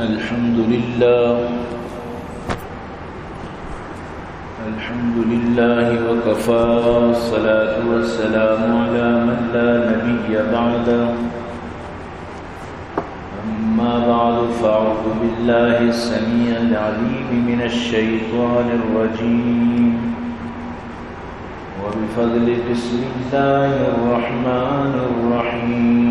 الحمد لله. الحمد لله وكفى، والصلاة والسلام على من لا نبي بعده. أما بعد، فأعوذ بالله السميع العليم من الشيطان الرجيم. وبفضل، بسم الله الرحمن الرحيم.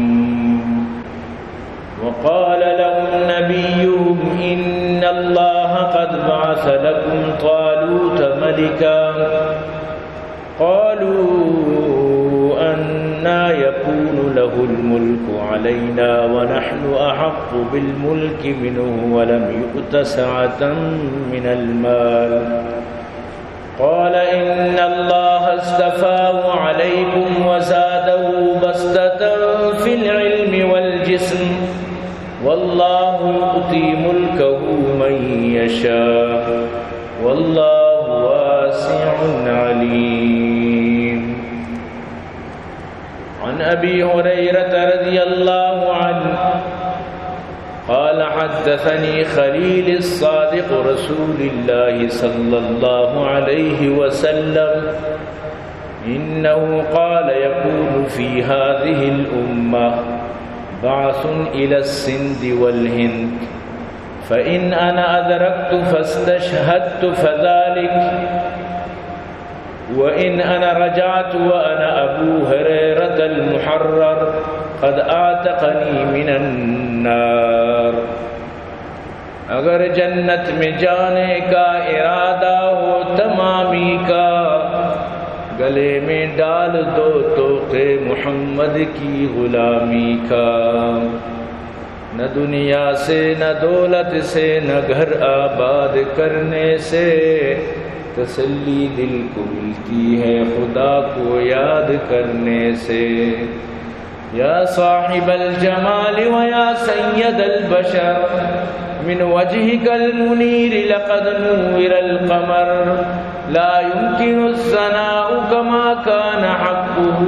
وقال لهم نبيهم إن الله قد بعث لكم طالوت ملكا. قالوا أنى يكون له الملك علينا ونحن أحق بالملك منه ولم يؤت سعة من المال. قال إن الله اصطفاه عليكم وزاده بسطة في العلم والجسم، والله يؤتي ملكه من يشاء، والله واسع عليم. عن أبي هريرة رضي الله عنه قال حدثني خليل الصادق رسول الله صلى الله عليه وسلم إنه قال يكون في هذه الأمة بعث إلى السند والهند، فإن أنا أدركت فاستشهدت فذلك، وإن أنا رجعت وأنا أبو هريرة المحرر قد أعتقني من النار. اگر جنت میں جانے کا ارادہ ہو تمامی کا، گلے میں ڈال دو طوق محمد کی غلامی کا۔ نہ دنیا سے، نہ دولت سے، نہ گھر آباد کرنے سے، تسلی دل کو ملتی ہے خدا کو یاد کرنے سے۔ يا صاحب الجمال ويا سيد البشر، من وجهك المنير لقد نور القمر، لا يمكن الثناء كما كان حقه،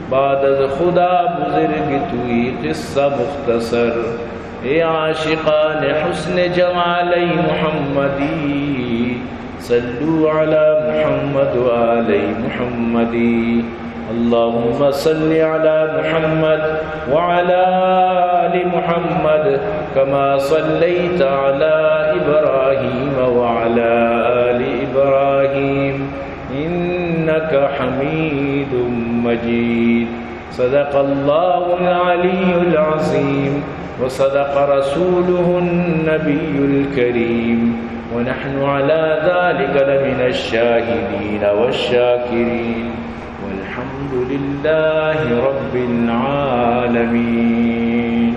بعد از خدا بزرگ توئی قصہ مختصر۔ اے عاشقان حسن جمال محمدی، صلوا على محمد وآل محمد۔ اللهم صل على محمد وعلى آل محمد كما صليت على إبراهيم وعلى آل إبراهيم إنك حميد مجيد۔ صدق الله العلي العظيم وصدق رسوله النبي الكريم ونحن على ذلك لمن الشاهدين والشاكرين والحمد لله رب العالمين.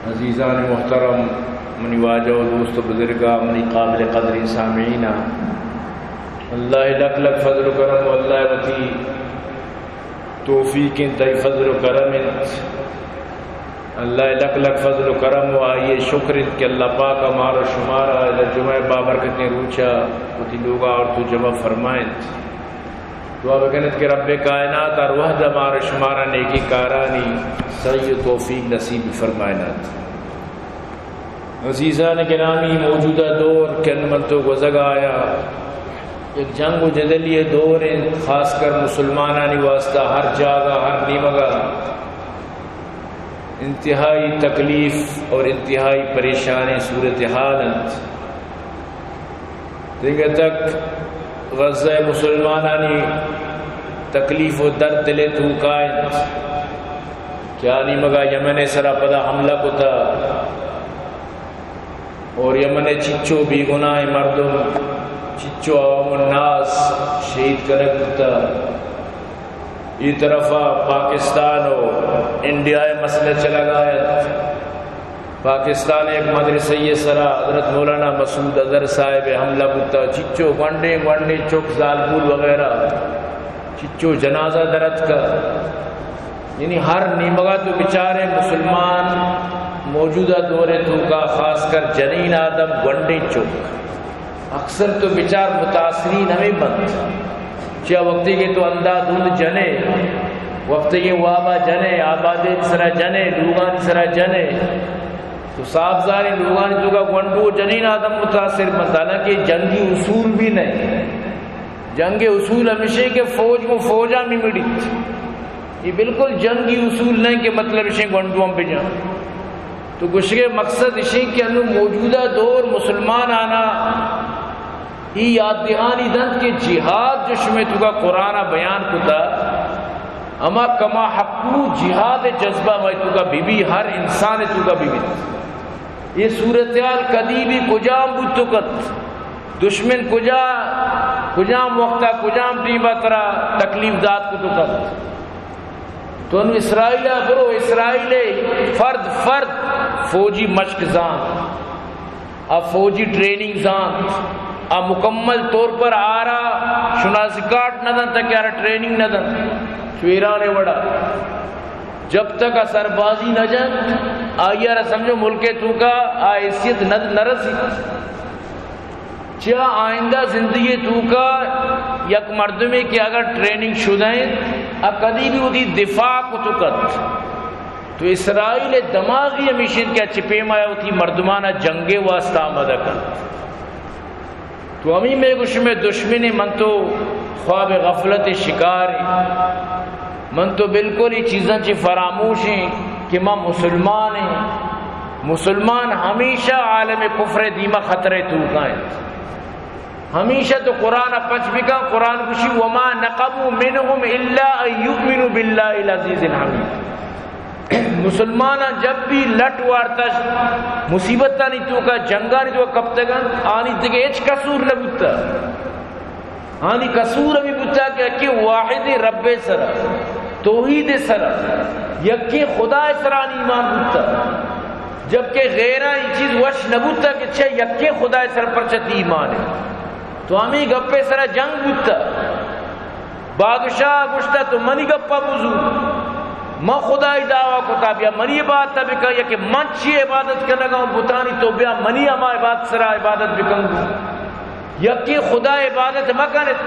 عزیزان محترم، منی واجہ و دوست و بزرگاں، منی قابل قدریں سامعیناں، اللہ ءِ لک لک فضل و کرم و اللہ ءِ وتی توفیق انت، تئی فضل و کرم انت۔ اللہ ءِ لک لک فضل و کرم و آئی ءِ شکر انت کہ اللہ پاک ءَ مارا شمارا ادا جمعہ ءِ بابرکتیں روچ ءَ وتی لوگ ءَ آورت و جمع فرمائینت۔ دعا بکن ات کہ رب کائنات ہر وہد ءَ مارا شمارا نیکیں کارانی سعی و توفیق نصیب فرمائینات۔ عزیزان گرامی، موجودہ دور کہ من تو گوزگ ءَ آیاں، یک جنگ و جدلی دور انت، خاص کر مسلمانانی واسطہ ہر جاگہ، ہر نیمگ ءَ انتہائی تکلیف اور انتہائی پریشانیں صورتحال انت۔ دگہ تک غزہ ءِ مسلمانانی تکلیف و درد دل ءِ توکا انت کہ آ نیمگ ءَ یمن ءِ سرا پدا حملہ کتا اور یمن ءِ چچو بے گناہیں مردم، چچو عوام الناس شہید کنگ بوتا۔ اے طرف ءَ پاکستان و انڈیا ءِ مسئلہ چلگ ءَ انت۔ پاکستان ءِ یک مدرسہ ءِ سرا حضرت مولانا مسعود اظہر صاحب ءِ حملہ بوتا، چچو گونڈیں گونڈیں چک، زالبول وغیرہ، چچو جنازہ در اتکا۔ یعنی ہر نیمگا تو بچارے مسلمان موجودہ دور ءِ توکا، خاص کر جنین آدم، گونڈیں چک، اکثر تو بچار متاثرین ہمے بنت۔ چیا وقتی کہ تو اندھادھند جنے، وپتگیں وابا جنے، آبادی سرا جنے، لوگانی سرا جنے، تو صاف ظاہر ایں لوگانی توکا گونڈو جنین آدم متاثر بنت، حالانکہ جنگی اصول بھی نہیں۔ جنگ اصول ہمیشہ کہ فوج کو فوجا میں مڑیت۔ یہ بالکل جنگی اصول نہیں کہ مطلب اسے گونڈو ہم بجان۔ تو گوشگے مقصد اسے کہ انو موجودہ دور مسلمان آنا ای یاد دہانی دنت کہ جہاد جو شمے توکا قرآن بیان کتا، اما کما حقو جہاد جذبہ مئے توکا بی بی، ہر انسان توکا بی بی۔ یہ صورتحال کدی بھی کجام بوت کت، دشمن کجا، کجام وقتا، کجام ٹیما ترا تکلیف دات کت کت۔ تو انو اسرائیل برو، اسرائیل فرد فرد فوجی مشق زان، آ فوجی ٹریننگ زانت، آ مکمل طور پر آرا شناسی کارڈ نہ دنت کہ آرا ٹریننگ نہ دنت۔ چو ایران وڑا جب تک آ سربازی نہ جنت، آئی آرا سمجھو ملک توکا آ حیثیت نہ، نہ رسیت۔ چیا آئندہ زندگی توکا یک مردمے کہ اگر ٹریننگ شدہ انت، آ کدی بھی وتی دفاع کت کت۔ تو اسرائیل دماغی ہمیش انت کہ چہ پیما وتی مردمانا جنگ واسطہ آمادہ کنت۔ تو ہمیں میں گوش میں دشمن، من تو خواب غفلت شکار ہیں، من تو بالکل یہ چیزاں چی فراموش ہیں کہ ما مسلمان ہیں۔ مسلمان ہمیشہ عالم کفر دیما خطرے توکا ہیں۔ ہمیشہ تو قرآن پچ بکن، قرآن گوشی، وما نقموا منهم الا ان يؤمنوا بالله العزيز الحميد۔ مسلماناں جب بھی لٹ وارتا، مصیبتانی توکا، جنگانی توکا کپتگن، آنی دگہ ہچ قصور نہ بوتا۔ آنی قصور ہمیں بوتا کہ یکے واحد رب سرا، توحید سرا، یکے خدا سرا آنی ایمان بوتا۔ جبکہ غیرہ یہ چیز وش نہ بوتا کہ چہ یکے خدا سر پر چہ ایمان ہے۔ تو ہمیں گپے سرا جنگ بوتا۔ بادشاہ گوشتا، تو منی گپا بزور، من خدائی دعویٰ کتا، بیا منی عبادت بکن، یا کہ من چی عبادت کنگا ہوں بتانی، تو بیا منی ہما عبادت سرا عبادت بکن۔ یکی خدا عبادت مکنت۔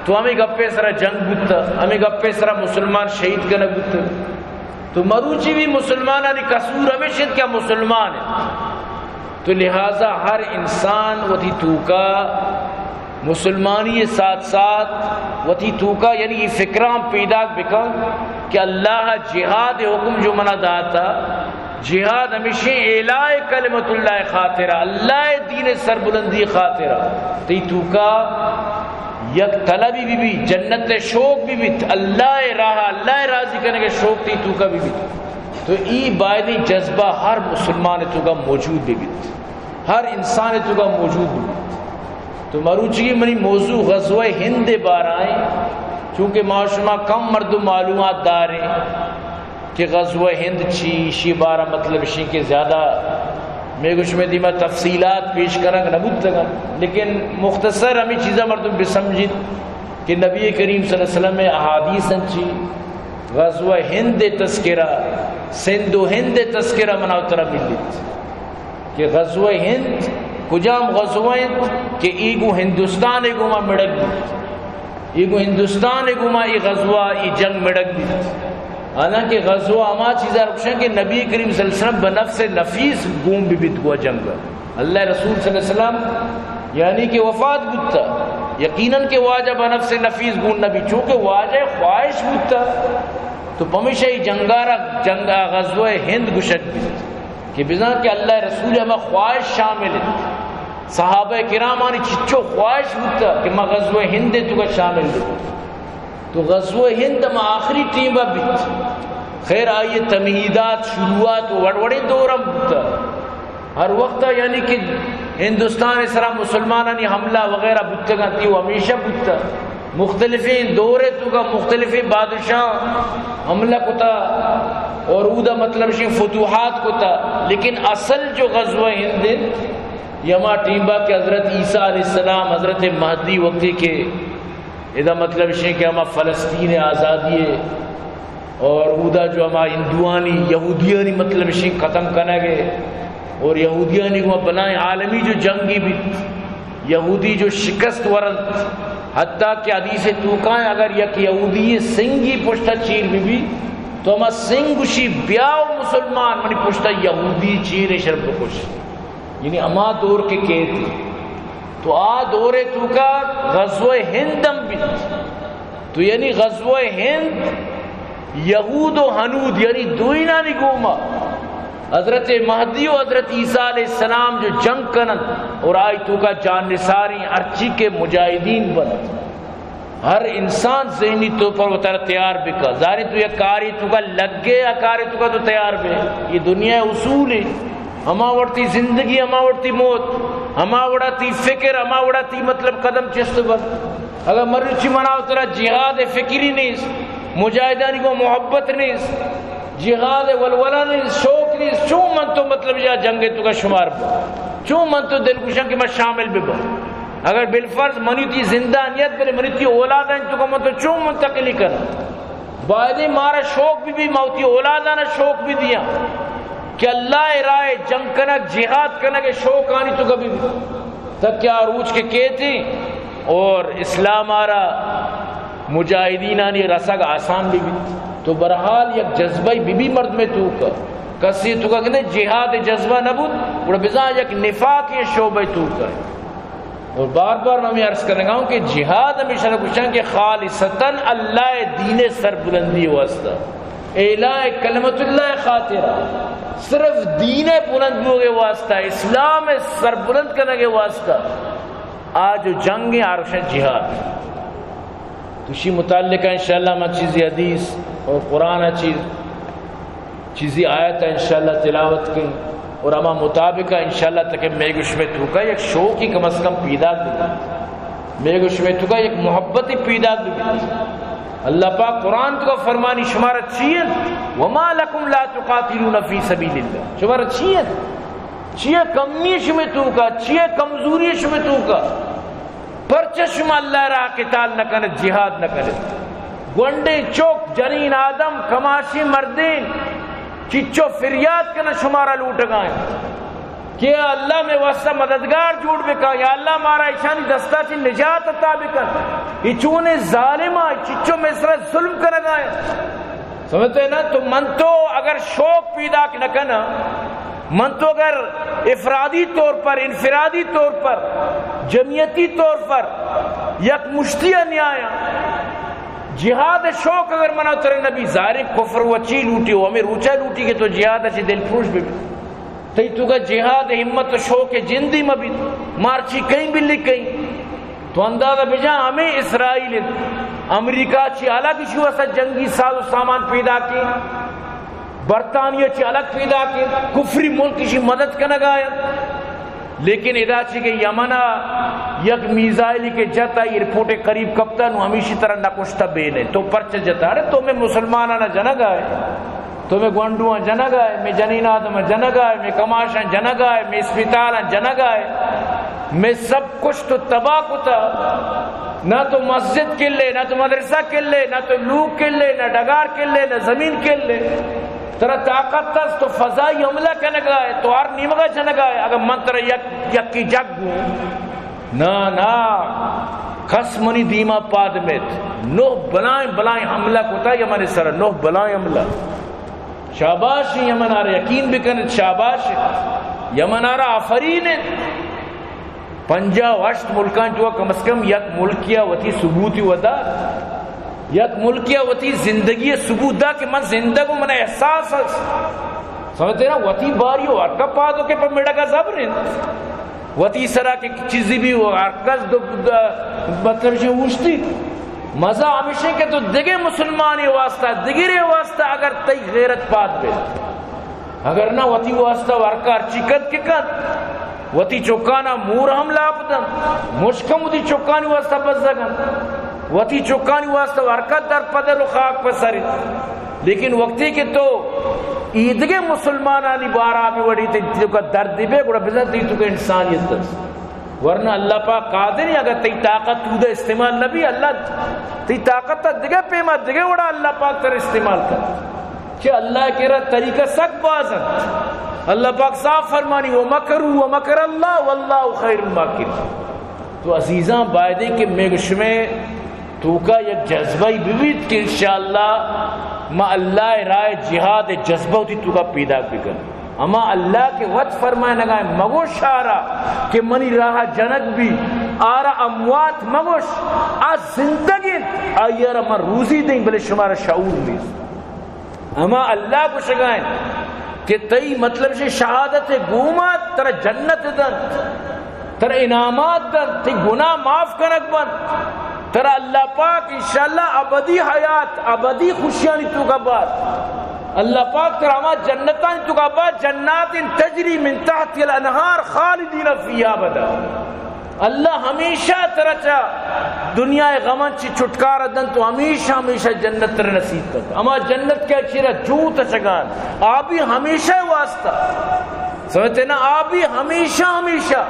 تو ہمیں گپے سرا جنگ بوتا، ہمیں گپے سرا مسلمان شہید کنگ بوتا۔ تو مروچی بھی مسلمانانی قصور ہمیش انت کہ مسلمان انت۔ تو لہذا ہر انسان وتی توکا مسلمانی ساتھ ساتھ وتی توکا، یعنی یہ فکران پیداک بکن کہ اللہ جہاد حکم جو منا داتا، جہاد ہمیشہ اعلاء کلمت اللہ خاطرہ، اللہ دین سربلندی خاطرہ۔ تی توکا یک طلبی بی بی، جنت شوق بی بیت، اللہ راہ، اللہ راضی کنگے شوق تی توکا بی بیت۔ تو ای بایدیں جذبہ ہر مسلمان توکا موجود بہ بیت، ہر انسان توکا موجود بہ بیت۔ تو مروچی منی موضوع غزوہ ہند بارہ ہیں، چونکہ ما شما کم مردم معلومات داریں کہ غزوہ ہند چی، شی بارہ مطلب شی کہ زیادہ میں گوش میں دیما تفصیلات پیش کرنگ نہ بوتگا، لیکن مختصر ہمیں چیزاں مردم بسمجھت کہ نبی کریم صلی اللہ علیہ وسلم احادیث چی، غزوہ ہند تذکرہ، سندھ و ہند تذکرہ منا ترا ملیت کہ غزوہ ہند کجام غزوہ انت کہ ای گو ہندوستان گوما مڑگ بیت، ای گو ہندوستان گوما ای غزوہ، ای جنگ مڑگ بیت۔ حالانکہ غزوہ ہما چیزا رکشن کہ نبی کریم صلی اللہ علیہ وسلم بنفس نفیس گون بی بیت گو جنگ۔ اللہ رسول صلی اللہ علیہ وسلم یعنی کہ وفات بوتا، یقیناً کہ واجہ بنفس نفیس گون نبی، چونکہ واجہ خواہش بوتا، تو پمیشہ ای جنگارا، جنگا غزوہ ہند گشگ بیت کہ بزاں کہ اللہ رسول ہما خواہش شامل انت۔ صحابہ کرامانی چچو خواہش بوتا کہ ما غزوہ ہند توکا شامل بیت۔ تو غزوہ ہند ہم آخری ٹیم بیت۔ خیر، آئی تمہیدات، شروعات و وڑ وڑیں دور ہم بوتا۔ ہر وقت یعنی کہ ہندوستان سرا مسلمانانی حملہ وغیرہ بوتگا تی و ہمیشہ بوتا۔ مختلفیں دور توکا مختلفیں بادشاہ حملہ کتا اور اودا مطلب شی فتوحات کتا، لیکن اصل جو غزوہ ہند انت، یہ ہما ٹیم با کہ حضرت عیسیٰ علیہ السلام، حضرت مہدی وقتی کہ ادا مطلب شی کہ ہما فلسطین آزادی ہے اور اودا جو ہما ہندوانی، یہودیانی مطلب شی ختم کنگ ہے اور یہودیانی کو بلائیں عالمی جو جنگی بیت، یہودی جو شکست ورنت، حتیٰ کہ حدیث توکا ایں، اگر یک یہودی سنگی پشتا چیر بہ بی، تو ہما سنگ گوشی، بیا او مسلمان، منی پشتا یہودی چیر، شر بکش۔ یعنی ہما دور کہ کیت، تو آ دور توکا غزوہ ہند ہم بیت۔ تو یعنی غزوہ ہند یہود و ہنود، یعنی دوئینانی گوما، حضرت مہدی و حضرت عیسیٰ علیہ السلام جو جنگ کننت اور آئی توکا جان نثاریں ہرچی کہ مجاہدین بنت، ہر انسان ذہنی طور پر وتارا تیار بکا۔ ظاہر ایں تو یک کاری توکا لگے، آ کاری توکا تو تیار بے۔ یہ دنیا اصول ایں۔ ہما وڑتی زندگی، ہما وڑتی موت، ہما وڑا تی فکر، ہما وڑا تی مطلب قدم چست بنت۔ اگر مروچی منا و ترا جہاد فکری نیست، مجاہدانی گو محبت نیست، جہاد ولولہ نیست، شوق نیست، چون من تو مطلب یا جنگ توکا شمار بو؟ چون من تو دل گوشاں کہ من شامل بباں؟ اگر بالفرض منی تی زندہ نیت، بلے منی تی اولادانی توکا من تو چون منتقلی کناں؟ بایدیں مارا شوق بہ بی، ما وتی اولادانا شوق بہ دیاں کہ اللہ ءِ راہ ءَ جنگ کنگ، جہاد کنگ ءِ شوق آنی توکا بہ بی، تاکہ آ روچ کہ کیت ایں اور اسلام ءَ را مجاہدینانی رسگ آسان بہ بیت۔ تو بہرحال یک جذبہ بہ بی مردم ءِ توکا، کسے توکا کہ جہاد ءِ جذبہ نہ بوت، گڑا بزاں یک نفاق ءِ شعبہ ءِ توکا۔ اور بار بار من ہمے عرض کنگا اوں کہ جہاد ہمیشہ را گوشاں کہ خالصتاً اللہ ءِ دین ءِ سربلندی ءِ واسطہ، اعلاء کلمت اللہ ءِ خاطر، صرف دین ءِ بلند بوگ ءِ واسطہ، اسلام ءِ سربلند کنگ ءِ واسطہ آ جو جنگ ایں، آ را گوشاں جہاد۔ تو اشی متعلقہ انشاءاللہ من چیزی حدیث اور قرآن ءِ چیز چیزی آیت انشاءاللہ تلاوت کن اور ہما مطابق انشاءاللہ تاکہ مئے گو شمئے توکا یک شوقی کم از کم پیدا بی، مئے گو شمئے توکا یک محبتی پیدا بی۔ اللہ پاک قرآن توکا فرمانی، شمارا چی انت؟ وما لکم لا تقاتلون فی سبیل اللہ۔ شمارا چی انت؟ چیئے کمی شمئے توکا؟ چیئے کمزوری شمئے توکا؟ پرچہ شما اللہ ءِ راہ ءَ قتال نہ کنت، جہاد نہ کنت؟ گونڈیں چک، جنین آدم، کماشیں مردین، چچو فریاد کنن، شمارا لوٹگا انت کہ یا اللہ مئے واسطہ مددگار جوڑ بکن، یا اللہ مارا ایشانی دستا چہ نجات عطا بکن۔ اے چونیں ظالم آں، چچو مئے سرا ظلم کنگا انت۔ سمجھتے نا؟ تو من تو اگر شوق پیداک نہ کناں، من تو اگر افرادی طور پر، انفرادی طور پر، جمعیتی طور پر یک مشتی ءَ نیایاں، جہاد ءِ شوق اگر منا ترا نبی، ظاہر ایں کفر و چی لوٹی و ہمے روچا لوٹی کہ تو جہاد ءَ چہ دل پروش بہ بی۔ تئی توکا جہاد ءِ ہمت و شوق ءِ جندی مہ بیت، مرچی کئیں بلی کئیں۔ تو اندازہ بجن، ہمے اسرائیل انت، امریکہ چی الگ اشی واسطہ جنگی ساز و سامان پیداک انت، برطانیہ چی الگ پیداک انت، کفری ملک اشی مدد کنگا انت۔ لیکن ادا چی کہ یمن ءَ یک میزائلی کہ جت، آئی ایئرپورٹ ءِ قریب کپتا، نوں ہمیشی طرح نہ کشتا بین انت۔ تو پرچہ جتا؟ ارے تو مئے مسلمانانا جنگا ئے، تو مئے گونڈواں جنگا ئے، مئے جنین آدماں جنگا ئے، مئے کماشاں جنگا ئے، مئے اسپتالاں جنگا ئے، مئے سب کشت و تباہ کتا۔ نہ تو مسجد کلے، نہ تو مدرسہ کلے، نہ تو لوگ کلے، نہ ڈگار کلے، نہ زمین کلے۔ ترا طاقت است، تو فضائی حملہ کنگا ئے، تو ہر نیمگا جنگا ئے۔ اگر من ترا یک، یکی جگ گوں، نا، نا، کس منی دیما پاد میت۔ نوہ بلائیں، بلائیں حملہ کتا یمن سرا، نوہ بلائیں حملہ۔ شاباش یمن آرا، یقین بکنت، شاباش یمن آرا، آفرین انت۔ پنجاہ و ہشت ملکاں جو کم از کم یک ملکیا وتی ثبوتی ودا، یک ملکیا وتی زندگی ثبوت دا کہ من زندگ ہوں، من احساس است۔ سمجھتے نا؟ وتی باری و حق پادو کہ پر مڑگا زبر انت۔ وتی سرا کہ چیزی بی و ہر کس دو، دو، مطلب شے اوشتی۔ مزہ ہمیشہ کہ تو دگہ مسلمانی واسطہ، دگرے واسطہ اگر تئی غیرت پاد بے، اگر نہ وتی واسطہ ورکار چی کد کہ کد، وتی چکانا مور ہم لاپ دنت، مشکم وتی چکانی واسطہ بزگ انت، وتی چکانی واسطہ ورکت در پدر و خاک پہ سر انت۔ لیکن وقتی کہ تو ایدگہ مسلمانانی بارا بہ وڑی تئی توکا درد بے، گڑا بزاں تئی توکا انسانیت است۔ ورنہ اللہ پاک قادر انت، اگر تئی طاقت تودا استعمال نہ بی، اللہ تئی طاقت تا دگہ پیما، دگہ وڑا اللہ پاک تر استعمال کن۔ کہ اللہ کرا طریقہ سک باز انت۔ اللہ پاک صاف فرمانی، ومکروا ومکر اللہ واللہ خیر الماکرین۔ تو عزیزاں، بایدیں کہ مئے گو شمئے توکا یک جذبہ بہ بیت کہ انشاءاللہ ما اللہ ءِ راہ ءَ جہاد ءِ جذبہ وتی توکا پیداک بکن۔ ہما اللہ کہ وت فرمائنگا ایں، مگوش آرا کہ منی راہ ءَ جنگ بی، آرا اموات مگوش، آ زندگ انت، آئی ءَ را من روزی دئیں، بلے شمارا شعور نیست۔ ہما اللہ گوشگا انت کہ تئی مطلب شے شہادت گوما ترا جنت دنت، ترا انعامات دنت، تئی گناہ معاف کنگ بنت، ترا اللہ پاک انشاءاللہ ابدی حیات، ابدی خوشیانی توکا بات۔ اللہ پاک ترا ہما جنتانی توکا بات، جنات تجری من تحت الانہار خالدین فیہا ابدا۔ اللہ ہمیشہ ترا چہ دنیا ءِ غماں چہ چھٹکارہ دنت و ہمیشہ، ہمیشہ جنت ترا نصیب کنت۔ ہما جنت کہ چیرا جوت چگان، آ بھی ہمیشہ واسطہ۔ سمجھتے نا؟ آ بھی ہمیشہ، ہمیشہ،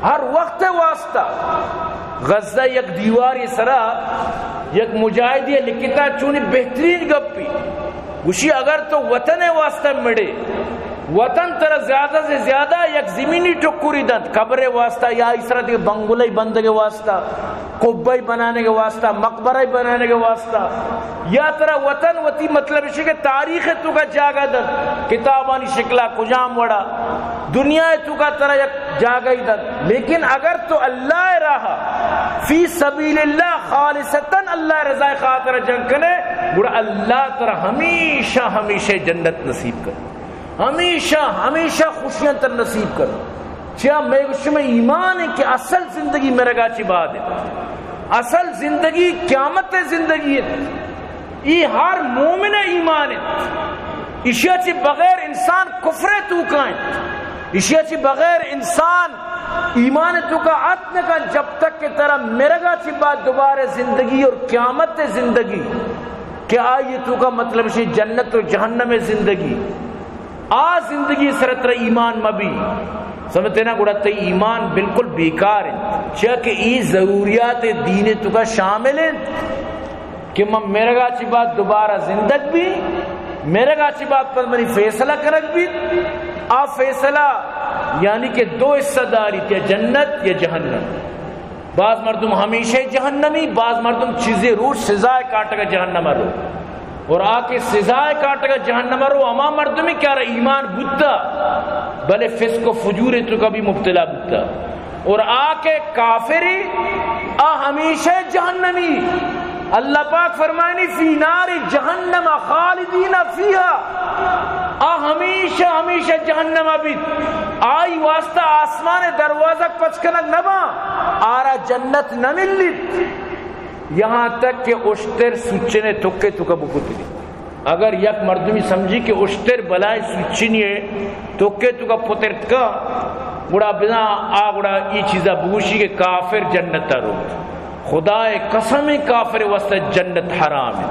ہر وقت واسطہ۔ غزہ یک دیواری سرا یک مجاہدی لکھتا، چونی بہترین گپی۔ گوشی، اگر تو وطن واسطہ مڑے، وطن ترا زیادہ سے زیادہ یک زمینی ٹکری دنت، قبر واسطہ یا اس طرح کے بنگلے بندگ واسطہ، قبے بنانے کے واسطہ، مقبرے بنانے کے واسطہ، یا ترا وطن وتی مطلب شے کہ تاریخ توکا جاگہ دنت، کتابانی شکلا کجام وڑا، دنیا توکا ترا یک جاگہ دنت۔ لیکن اگر تو اللہ راہ فی سبیل اللہ خالصتاً اللہ رضا خاطر جنگ کنے، گڑا اللہ ترا ہمیشہ، ہمیشہ جنت نصیب کنے، ہمیشہ، ہمیشہ خوشیاں تر نصیب کنے۔ چیا؟ مئے گو شمئے ایمان ہے کہ اصل زندگی مرگا چی بعد ہے، اصل زندگی قیامت زندگی ہے۔ ای ہر مومن ایمان انت۔ اشیا چی بغیر انسان کفر توکا انت۔ اشیا چی بغیر انسان ایمان توکا ات نکن، جب تک کہ ترا مرگا چی بعد دوبارہ زندگی اور قیامت زندگی کہ آئی توکا مطلب شی جنت و جہنم زندگی۔ آ زندگی سر ترا ایمان مبی، سمجھتے نا، گڑا تئی ایمان بالکل بیکار انت، چیا کہ ای ضروریات دین توکا شامل انت کہ من مرگا چی بعد دوبارہ زندگ بی، مرگا چی بعد پر منی فیصلہ کنگ بی۔ آ فیصلہ یعنی کہ دو حصہ داری، یا جنت یا جہنم۔ بعض مردم ہمیشہ جہنمی، بعض مردم چیزے روچ سزائے کاٹگا جہنم رو۔ اور آ کہ سزائے کاٹگا جہنم رو، ہما مردمی کہ آرا ایمان بوتا، بلے فسق و فجور توکا بھی مبتلا بوتا۔ اور آ کہ کافری، آ ہمیشہ جہنمی۔ اللہ پاک فرمانی، فی نار جہنم خالدین فیہا۔ آ ہمیشہ، ہمیشہ جہنم بیت۔ آئی واسطہ آسمان دروازہ پچ کنگ نبا، آرا جنت نملیت۔ یہاں تک کہ اشتر سوچنے تکے توکا بکتگی۔ اگر یک مردمی سمجھی کہ اشتر بلائیں سوچنی ہے، تکے توکا پترت کا، گڑا بزاں آ گڑا ای چیزا بگوشی کہ کافر جنت رو۔ خدا قسم، کافر واسطہ جنت حرام ہے۔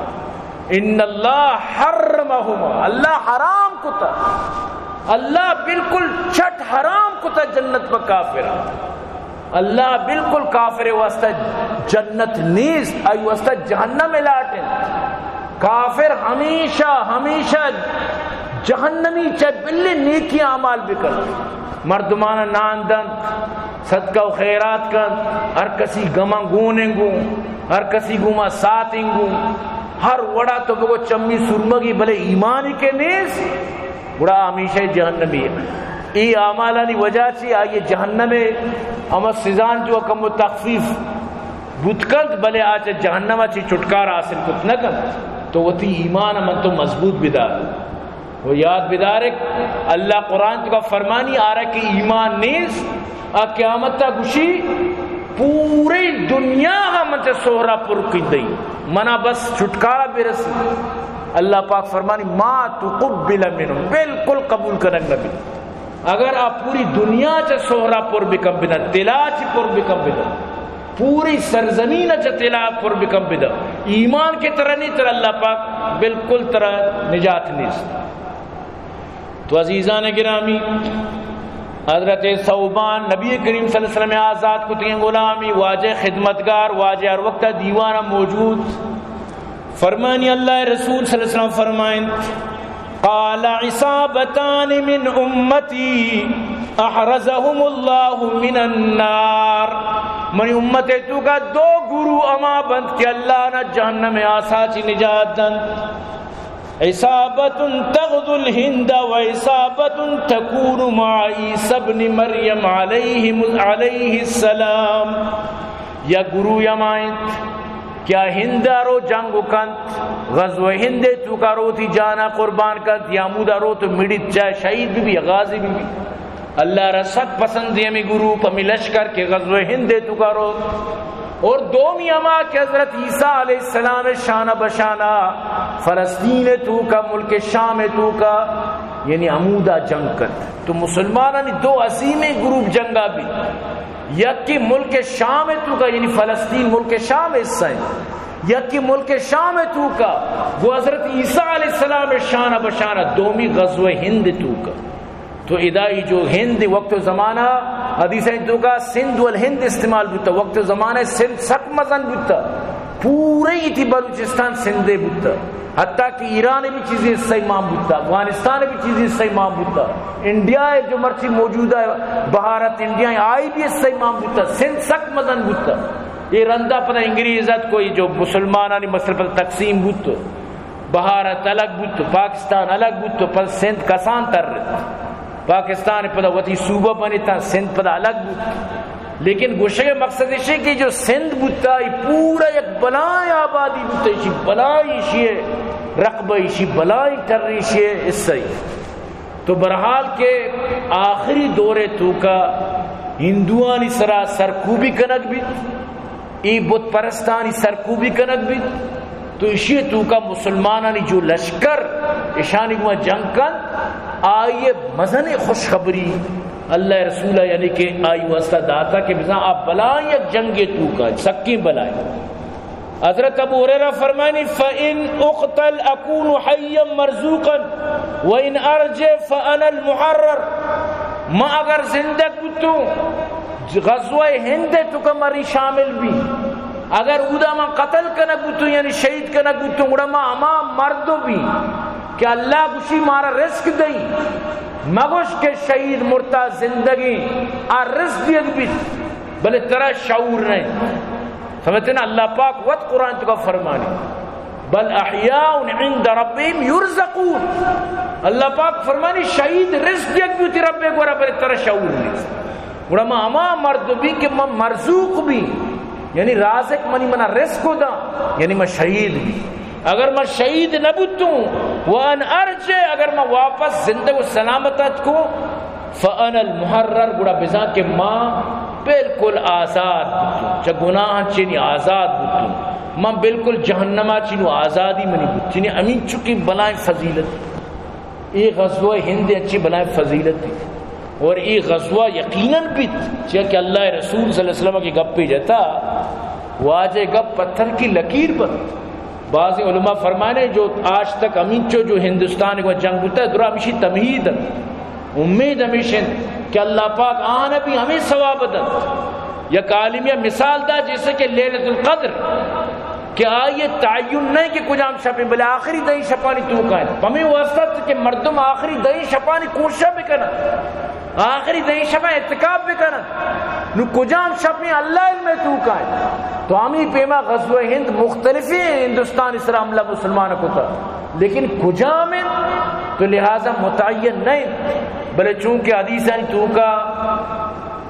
ان اللہ حرمہما، اللہ حرام کتا، اللہ بالکل چٹ حرام کتا جنت پہ کافر۔ اللہ بالکل کافر واسطہ جنت نیست، آئی واسطہ جہنم الاٹ انت۔ کافر ہمیشہ، ہمیشہ جہنمی، چاہے بلے نیکی اعمال بکن، مردمان نان دنت، صدقہ و خیرات کنت، ہر کسی گماں گون انگو، ہر کسی گوما سات انگو، ہر وڑا تو بگو چمی سرمگی، بلے ایمانی کہ نیست، گڑا ہمیشہ جہنمی ہے۔ ای اعمالانی وجہ چی آئی جہنم ہے، ہما سزان جو کم و تخفیف بوت کنت، بلے آ چہ جہنم چی چھٹکارا حاصل کت نہ کنت۔ تو وتی ایمان من تو مضبوط بدار۔ و یاد بدارے، اللہ قرآن توکا فرمانی، آرا کہ ایمان نیست، آ قیامتا گوشی، پوری دنیا ہا من چہ سہرا پر کندئی، منا بس چھٹکارا برسی۔ اللہ پاک فرمانی، ما تقبل منهم، بالکل قبول کنگ نبی۔ اگر آ پوری دنیا چہ سہرا پر بکن بدن، تلا چی پر بکن بدن، پوری سرزمین چہ تلا پر بکن بدن، ایمان کہ ترا نی، ترا اللہ پاک بالکل ترا نجات نیست۔ تو عزیزان گرامی، حضرت ثوبان نبی کریم صلی اللہ علیہ وسلم آزاد کتگیں غلامی، واجہ خدمتگار، واجہ ہر وقت دیوان موجود۔ فرمانی اللہ رسول صلی اللہ علیہ وسلم فرمائیں، قال عصابتان من امتی احرزهم اللہ من النار۔ منی امت ءِ توکا دو گروہ ہما بنت کہ اللہ آناں جہنم ءِ آسا چی نجات دنت۔ عصابة تغزو الہند و عصابة تکون مع عیسی ابن مریم علیہ، علیہ السلام۔ یا گروہ ہما انت کہ آ ہند ءَ رو جنگ کنت، غزوہ ہند ءِ توکا رو وتی جانا قربان کنت، یا ہمودا رو تو مڑیت، چاہے شہید بہ بی یا غازی بہ بی۔ اللہ را سک پسند ہمے گروہ، ہمے لشکر کہ غزوہ ہند ءِ توکا روت۔ اور دومی ہما کہ حضرت عیسی علیہ السلام ءِ شانہ بشانہ فلسطین ءِ توکا، ملک شام ءِ توکا، یعنی ہمودا جنگ کنت۔ تو مسلمانانی دو عظیمیں گروپ جنگا بیت۔ یکے ملک شام ءِ توکا، یعنی فلسطین ملک شام ءِ حصہ انت۔ یکے ملک شام ءِ توکا، گوں حضرت عیسی علیہ السلام ءِ شانہ بشانہ، دومی غزوہ ہند ءِ توکا۔ تو ادا ای جو ہند وقت و زمانہ، حدیث ءِ توکا سندھ والہند استعمال بوتا، وقت و زمانہ سندھ سک مزن بوتا، پورے ایتی بلوچستان سندھ ءِ بوتا، حتیٰ کہ ایران ءِ بھی چیزیں حصہ مان بوتا، افغانستان ءِ بھی چیزیں حصہ مان بوتا، انڈیا ءِ جو مرچی موجودہ بھارت، انڈیا ءِ، آئی بھی حصہ مان بوتا، سندھ سک مزن بوتا۔ اے رندا پدا انگریز ات، کوئی جو مسلمانانی مثلاً پدا تقسیم بوت، بھارت الگ بوت، پاکستان الگ بوت، پدا سندھ کسان ترت۔ پاکستان پدا وتی صوبہ بنتا، سندھ پدا الگ بوت۔ لیکن گوشگ ءِ مقصد ایشی کہ جو سندھ بوتا، ای پورا یک بلائیں آبادی بوتا، ایشی بلائیں، ایشی رقبہ، ایشی بلائیں ٹر، ایشی حصہ۔ تو بہرحال کہ آخری دور ءِ توکا ہندوانی سرا سرکوبی کنگ بیت، اے بت پرستانی سرکوبی کنگ بیت، تو ایشی ءِ توکا مسلمانانی جو لشکر اشانی گوما جنگ کنت، آئی ءِ مزنیں خوشخبری اللہ ءِ رسول ءَ یعنی کہ آئی واسطہ داتا کہ بزاں آ بلائیں یک جنگے توکا، سکیں بلائیں۔ حضرت ابو ہریرہ فرمانی، فإن أقتل أكون حيا مرزوقا وإن أرجع فأنا المحرر۔ ما اگر زندگ بوتوں، غزوہ ہند ءِ توکا مری شامل بی، اگر اودا من قتل کنگ بوتوں، یعنی شہید کنگ بوتوں، گڑا ما ہما مردو بی کہ اللہ گوشی مارا رزق دئی، مگوش کہ شہید مرتا زندگیں، آ رزق دیگ بیت، بلے ترا شعور نہیں۔ سمجھتے نا، اللہ پاک وت قرآن توکا فرمانی، بل أحياء عند ربهم يرزقون۔ اللہ پاک فرمانی، شہید رزق دیگ بی وتی رب ءِ گورا، بلے ترا شعور نیست۔ گڑا ما ہما مرد بی کہ ما مرزوق بی، یعنی رازق منی منا رزق دا، یعنی ما شہید بی۔ اگر ما شہید نہ بوتوں، وأنا أرجع، اگر ما واپس زندگ و سلامت اتکوں، فأنا المحرر، گڑا بزاں کہ ما بالکل آزاد بوتوں، چہ گناہاں چنی آزاد بوتوں، من بالکل جہنما چنو آزادی منی بوت، چنی ہمینچکیں بلائیں فضیلت۔ اے غزوہ ہند انچیں بلائیں فضیلت۔ اور اے غزوہ یقیناً بیت، چیا کہ اللہ رسول صلی اللہ علیہ وسلم کہ گپے جتا، واجہ گپ پتھر کی لکیر بنت۔ بعض علماء فرمانے جو آج تک ہمینچو جو ہندوستان کو جنگ بوتا ہے، درا ہمیشی تمہید انت۔ امید ہمیش انت کہ اللہ پاک آہاں بھی ہمیں ثواب دنت۔ یک عالمے مثال دا، جیسے کہ لیلۃ القدر، کہ آئی تعین نہیں کہ کجام شپیں، بلے آخری دہیں شپانی توکا انت۔ پمے واسطہ کہ مردم آخری دہیں شپانی کوشش بکنن، آخری دہیں شپا اعتکاف بکنن۔ نو کجام شپیں اللہ علم توکا انت۔ تو ہمیں پیما غزوہ ہند مختلفیں ہندوستان سرا حملہ مسلمان کتا، لیکن کجام انت تو لہذا متعین نہیں۔ بلے چونکہ حدیثانی توکا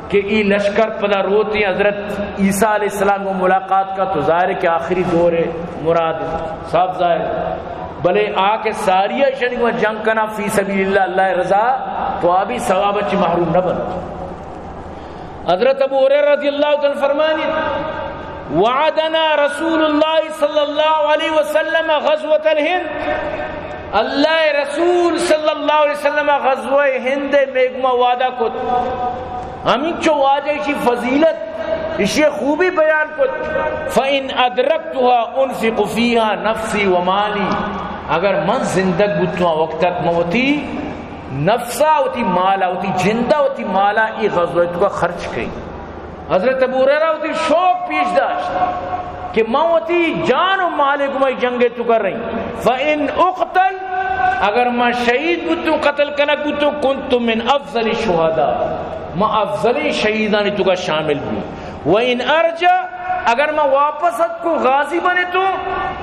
کہ ای لشکر پدا روتیں حضرت عیسیٰ علیہ السلام کو ملاقات کا، تو ظاہر ہے کہ آخری دور ہے مراد ہے، صاف ظاہر ہے۔ بلے آ کہ ساری ایشانی کو جنگ کنا فی سبیل اللہ، اللہ رضا، تو آ بھی ثواب چی محروم نہ بن۔ حضرت ابو ہریرہ رضی اللہ تعالی عنہ فرمانی، وعدنا رسول اللہ صلی اللہ علیہ وسلم غزوۃ الہند، اللہ رسول صلی اللہ علیہ وسلم غزوہ ہند میگما وعدہ کت۔ ہمینچو واجہ اشی فضیلت، اشی خوبی بیان کت۔ فإن أدركتها أنفق فيها نفسي ومالي، اگر من زندگ بوتوں وقت تک من وتی نفسا، وتی مالا، وتی جندا، وتی مالا ای غزوہ توکا خرچ کئی۔ حضرت ابو ہریرہ وتی شوق پیش داشت کہ من وتی جان و مال گمائی جنگ توکا رہی۔ فإن أقتل، اگر من شہید بوتوں، قتل کنگ بوتوں، كنت من أفضل الشهداء، من افضلیں شہیدانی توکا شامل بی۔ وَإِنْ أَرْجَعْتُ، اگر من واپس اتکوں غازی بنے تو،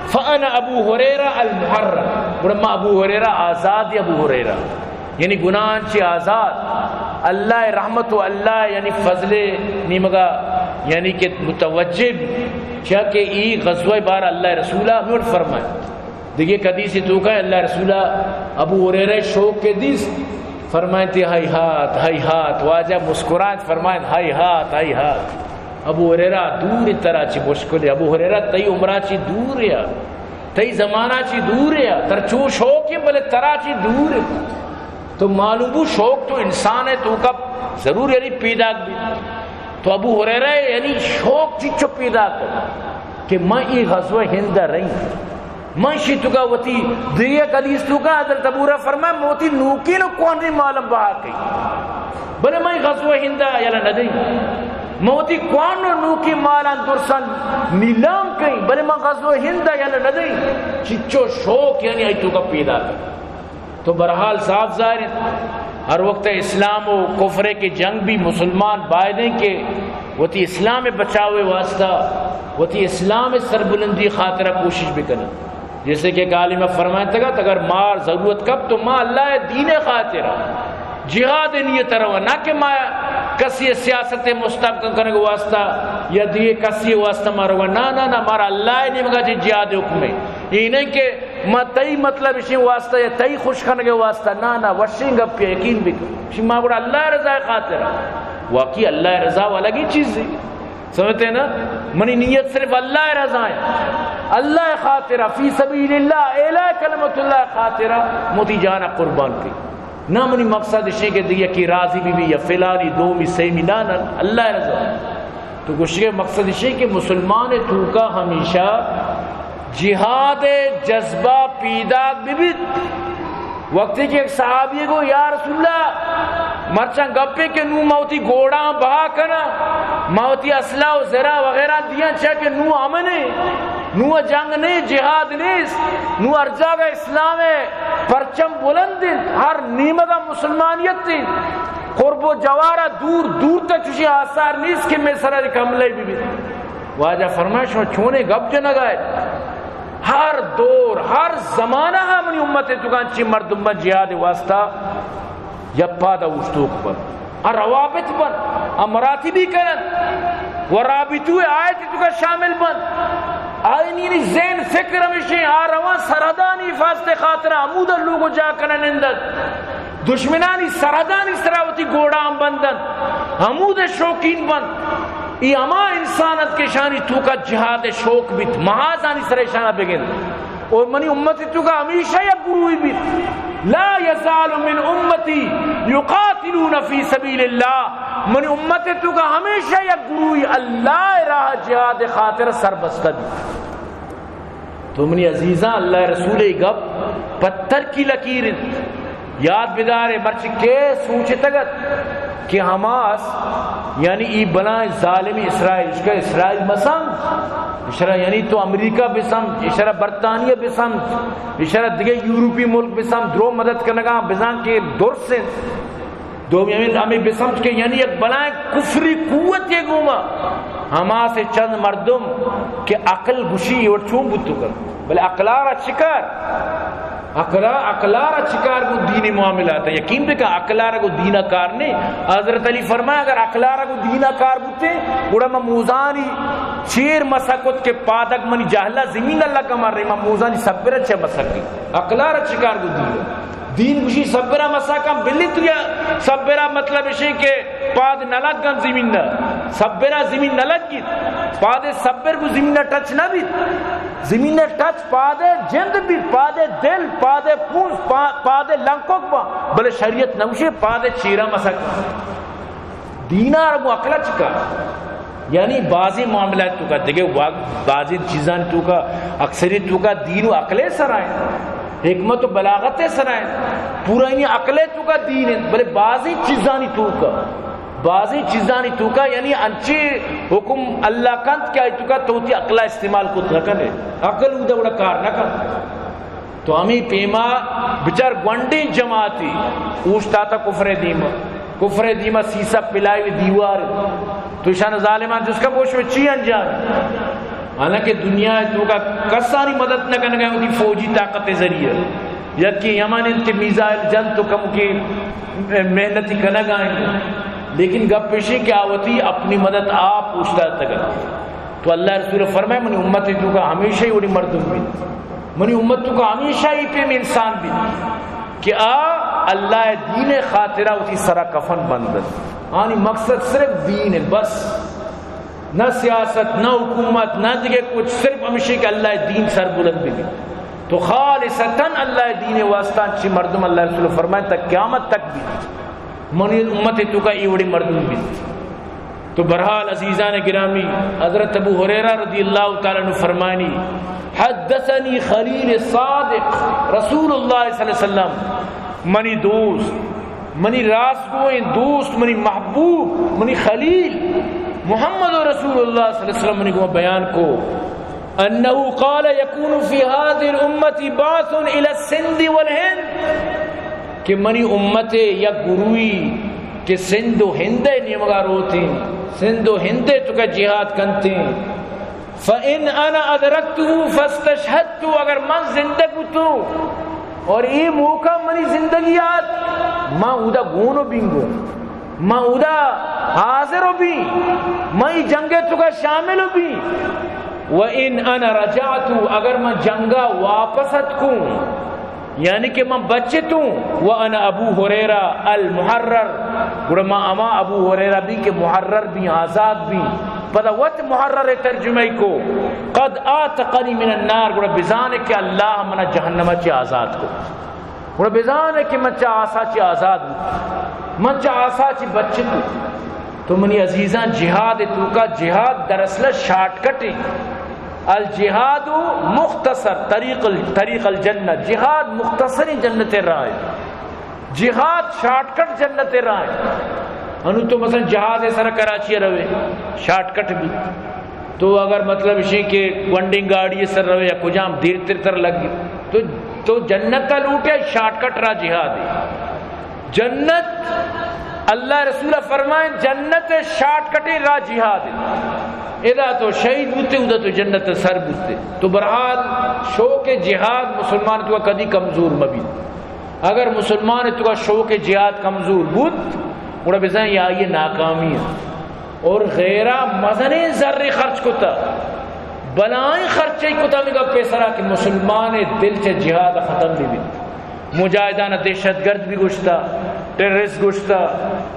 فَأَنَا أَبُو هُرَيْرَةَ الْمُحَرَّرُ، گڑا من ابو ہریرہ آزاد، ابو ہریرہ، یعنی گناہاں چی آزاد، اللہ رحمت و اللہ یعنی فضل نیمگا، یعنی کہ متوجہ بی، چیا کہ ای غزوہ بار اللہ رسولہ ہمیں فرمائے۔ دگہ حدیث توکا اللہ رسولہ ابو ہریرہ شوک کے دیست، فرمائنتی، ہیہات، ہیہات، واجہ مسکرائیں، فرمائیں، ہیہات، ہیہات۔ ابو ہریرہ، دور ترا چی مشکل ہے۔ ابو ہریرہ، تئی عمرہ چی دور ہے، تئی زمانہ چی دور ہے، تر چو شوق ہے، بلے ترا چی دور ہے۔ تو معلوم بو، شوق تو انسان ہے، توکا ضرور یعنی پیداک بی۔ تو ابو ہریرہ یعنی شوق چیچو پیداک کہ من ای غزوہ ہند رہی۔ من شی توکا وتی دگہ حدیث توکا حضرت ابو ہریرہ فرمائے، من وتی نوکین و کوہنیں مالم بہا کئی، بلے من غزوہ ہندا یلہ ندئی۔ من وتی کوہن و نوکین مالان درسان نیلام کئی، بلے من غزوہ ہندا یلہ ندئی۔ چچو شوق یعنی آئی توکا پیدا کئی۔ تو بہرحال صاف ظاہر ہے، ہر وقت اسلام و کفر کے جنگ بھی مسلمان بایدیں کہ وتی اسلام بچاوے واسطہ، وتی اسلام سربلندی خاطرہ کوشش بکنن۔ جیسے کہ ایک عالم فرمائے تھا، اگر مار ضرورت کب تو ما اللہ دین خاطر جہاد نیت روا، نہ کہ ما کسی سیاست مستحکم کرنے کے واسطہ یا دیے کسی واسطہ ما روا۔ نہ، نہ، نہ، مارا اللہ نیمگا جی جہاد حکم ہے۔ یہ نہیں کہ ما تئی مطلب اسی واسطہ یا تئی خوش کرنے کے واسطہ۔ نہ، نہ، وشیں گپ پہ یقین بکن۔ اسی ما گڑا اللہ رضا خاطر۔ واقعی اللہ رضا والا کی چیز ہے۔ سمجھتے ہیں نا؟ منی نیت صرف اللہ رضا ہے، اللہ خاطر، فی سبیل اللہ، اعلاء کلمت اللہ خاطر، موتی جانا قربان کی۔ نہ منی مقصد اسی کہ دیگہ کی راضی بی بی یا فلانی دومی سیمی، نہ، نہ، اللہ رضا۔ تو گوشگے مقصد اسی کہ مسلمان توکا ہمیشہ جہاد جذبہ پیداک ببیت۔ وقتی کہ یک صحابی گو، یا رسول اللہ، مرچاں گپے کہ نوں ما وتی گوڑاں بہا کناں، ما وتی اسلحہ و زرہ وغیرہ دیاں، چیا کہ نوں امن ہے، نوں جنگ نہیں، جہاد نیست، نوں ہر جاگہ اسلام ہے، پرچم بلند انت، ہر نیمگا مسلمانیت انت، قرب و جوارا دور دور تک چوشی آثار نیست کہ مئے سرا یک حملہ ببیت۔ واجہ فرمائے، شما چونیں گپ جنگا ات؟ ہر دور، ہر زمانہ ہا منی امت توکا انچیں مردم بنت جہاد واسطہ یک پادا اوشتوک بنت، آ روابط بنت، آ مراتبی کننت و رابطو آیت توکا شامل بنت۔ آئینی ذہن فکر ہمیشیں، آ روان سرحدانی حفاظت خاطر ہمودا لوگ و جاہ کنن نندنت۔ دشمنانی سرحدانی سرا وتی گوڑاں بندنت، ہمود شوقین بنت۔ ای ہما انسان انت کہ شانی توکا جہاد شوق بیت، محاذ آنی سرا شانا بگند۔ اور منی امت توکا ہمیشہ یک گروہی بیت، لا یزال من امتی یقاتلون فی سبیل اللہ، منی امت توکا ہمیشہ یک گروہی اللہ راہ جہاد خاطر سربستہ بیت۔ تو منی عزیزاں، اللہ رسول ءِ گپ پتر کی لکیر انت۔ یاد بدارے، مرچی کے سوچتگ ات کہ حماس، یعنی ای بلائیں ظالمی اسرائیل، اشکا اسرائیل مسمج، اشرا یعنی تو امریکہ بسمج، اشرا برطانیہ بسمج، اشرا دگہ یورپی ملک بسمج، درو مدد کنگا بزاں کہ درست انت۔ دومی ہمیں، ہمیں بسمجھ کہ یعنی یک بلائیں کفری قوت یہ گوما حماس چند مردم کہ عقل گشی اور چون بوتو کن، بلے عقلارا چکار؟ عقلا، عقلارا چکار گو دینی معاملات؟ یقین بکن، عقلارا گو دینا کار نہیں۔ حضرت علی فرمایا، اگر عقلارا گو دینا کار بوتے، گڑا ما موزانی چیر مسکت کہ پادک منی جہلا زمین اللہ کا مر رہی، ما موزانی سبرا چہ مسکی۔ عقلارا چکار گو دینا؟ دین گوشی سبرا مسا کن، بلی تو یا سبرا مطلب اشے کہ پاد نہ لگن زمین نہ، سبرا زمین نہ لگیت، پاد سبر گو زمین نہ ٹچ نہ بیت، زمین نہ ٹچ پاد جند بیت، پاد دل، پاد پونز، پا-، پاد لنکوک با، بلے شریعت نہ گوشے پاد چیرا مسا کن۔ دینا را گو عقل چکا، یعنی بعضی معاملات توکا دگہ وا-، بعضی چیزان توکا، اکثریت توکا دین و عقل سرائیں، حکمت و بلاغت سرائیں، پورا یعنی عقل توکا دین انت، بلے بعضی چیزانی توکا، بعضی چیزانی توکا یعنی انچے حکم اللہ کنت کہ آئی توکا تو تی عقل استعمال کت نہ کنے، عقل اودا وڑا کار نہ کنت۔ تو ہمے پیما بچار گونڈیں جماعتی اوشتاتا کفر دیما، کفر ءِ دیما سیسہ پلائی دیوار، تو شان ظالمان جس کا بوش میں چی انجام؟ حالانکہ دنیا ءِ توکا کسانی مدد نہ کنگا وتی فوجی طاقت ذریعہ، یکی یمن انت میزائل جن تو کم کی محنتی کنگا ہیں، لیکن گپ پیشی کہ آوتی اپنی مدد آپ اوشتاتگا۔ تو اللہ رسول فرمائے، منی امت توکا ہمیشہ ہی وڑی مردم بیت، منی امت توکا ہمیشہ ہی پیم انسان بیت کہ آ اللہ دین خاطرہ وتی سرا کفن بندن۔ آنی مقصد صرف دین ہے بس، نہ سیاست، نہ حکومت، نہ دیگہ کچھ، صرف ہمیشہ کہ اللہ دین سربلند بی۔ تو خالصتاً اللہ دین واسطہ چی مردم، اللہ رسول فرمائے، تک قیامت تک بی منی امت توکا ای وڑی مردم بی۔ تو بہرحال عزیزان گرامی، حضرت ابو ہریرہ رضی اللہ تعالی عنہ فرمانی، حدثنی خلیل صادق رسول اللہ صلی اللہ علیہ وسلم، منی دوست، منی راستگوئیں دوست، منی محبوب، منی خلیل محمد رسول اللہ صلی اللہ علیہ وسلم منی گو بیان کو، انه قال یکون فی هذه الامة بعث الی السند والهند، کہ منی امت یک گروہی کہ سندھ و ہند ءِ نیمگا روتیں، سندھ و ہند ءِ توکا جہاد کنتیں۔ فإن أنا أدركته فاستشهدت، اگر من زندگ بوتوں اور اے موقع منی زندگی آت، من اودا گون و بینگوں، من اودا حاضر و بی، من ای جنگ ءِ توکا شامل و بی۔ وإن أنا رجعت، اگر من جنگا واپس اتکوں، یعنی کہ من بچتوں، وأنا أبو هريرة المحرر، گڑا من ہما ابو ہریرہ بی کہ محرر بی، آزاد بی، پدا وت محرر ترجمہ کو، قد أعتقني من النار، گڑا بزانے کہ اللہ منا جہنم چی آزاد کو، گڑا بزانے کہ من چا آسا چی آزاد بو، من چا آسا چی بچتوں۔ تو منی عزیزاں، جہاد توکا، جہاد دراصل شارٹ کٹ ہے۔ الجہاد مختصر طریق ال-، طریق الجنہ، جہاد مختصریں جنت ءِ راہ ہے، جہاد شارٹ کٹ جنت ءِ راہ ہے۔ انو تو مثلاً جہاز ءِ سر کراچی ءَ روے، شارٹ کٹ بی، تو اگر مطلب اشی کہ گونڈیں گاڑی ءِ سر روے یا کجام دیر تر تر لگی، تو، تو جنت ءَ لوٹے، شارٹ کٹ راہ جہاد ہے۔ جنت، اللہ رسول فرمائیں، جنت شارٹ کٹیں راہ جہاد ہے۔ ادا تو شہید بوتے، ادا تو جنت سر بوتے۔ تو بہرحال شوق جہاد مسلمان توکا کدی کمزور مبی۔ اگر مسلمان توکا شوق جہاد کمزور بوت، گڑا بزاں آئی ناکامی ہے۔ اور غیرہ مزنیں زر خرچ کتا، بلائیں خرچے کتا ہمے گپے سرا کہ مسلمان دل چہ جہاد ختم بی بیت۔ مجاہدان دہشت گرد بی گوشتا، ٹیررسٹ گوشتا،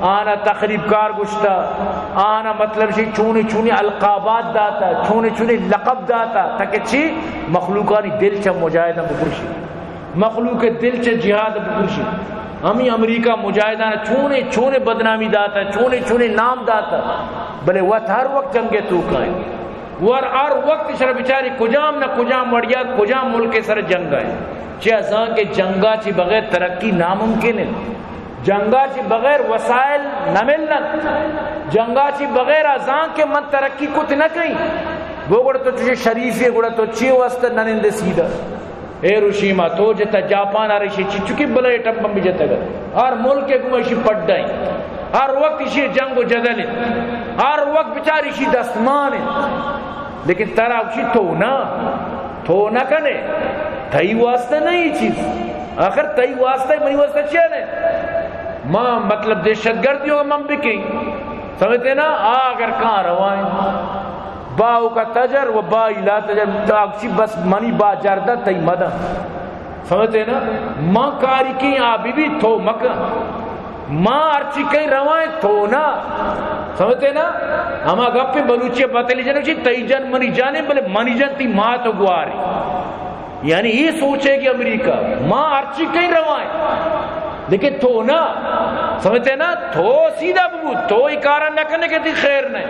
آنا تخریب کار گوشتا، آنا مطلب شی چونی چونی القابات داتا، چونی چونی لقب داتا، تاکہ چی مخلوقانی دل چہ مجاہدان بپرشی، مخلوق دل چہ جہاد بپرشی۔ ہمی امریکہ مجاہدان چونی چونی بدنامی داتا، چونی چونی نام داتا، بلے وت ہر وقت جنگ توکائیں۔ ور ہر وقت شر بچاری کجام نہ کجام وڑیا کجام ملک سر جنگ ہے۔ چہ ازاں کہ جنگا چی بغیر ترقی ناممکن ہے۔ جنگا چی بغیر وسائل نہ ملنت۔ جنگا چی بغیر ازاں کہ من ترقی کت نہ کئی۔ وہ گڑا تو چوشی شریفی گڑا تو چی واسطہ نہ نندے سیدھا۔ ہیروشیما تو جتا، جاپان ءَ را ایشی چچکی بلے ایٹم بم بی جتگ۔ ہر ملک ءَ گوں ایشی پڈ ایں۔ ہر وقت ایشی جنگ و جدل ایں۔ ہر وقت بچار ایشی دستمان ایں۔ لیکن ترا گوشی تو نہ، تو نہ کنے۔ تئی واسطہ نہیں چیز۔ آخر تئی واسطہ، منی واسطہ چیا نے؟ ما مطلب دہشت گردی ہو من بکیں۔ سمجھتے نا؟ آ اگر کہاں روائیں۔ با اوکا تجر و با لا تجر، تا اکسی بس منی با جردہ تئی مدن۔ سمجھتے نا؟ ما کاری کیں آ بی بی تو مکن۔ ما ہرچی کہیں روائیں تو نا۔ سمجھتے نا؟ ہما گپیں بلوچی بتلی جنگ چی تئی جن منی جانے بلے منی جن تی مات و گواری۔ یعنی یہ سوچے کہ امریکہ، ما ہرچی کہیں روائیں، لیکن تو نہ، سمجھتے نا، تو سیدھا ببو، تو یہ کارا نہ کنے کہ تی خیر نہیں۔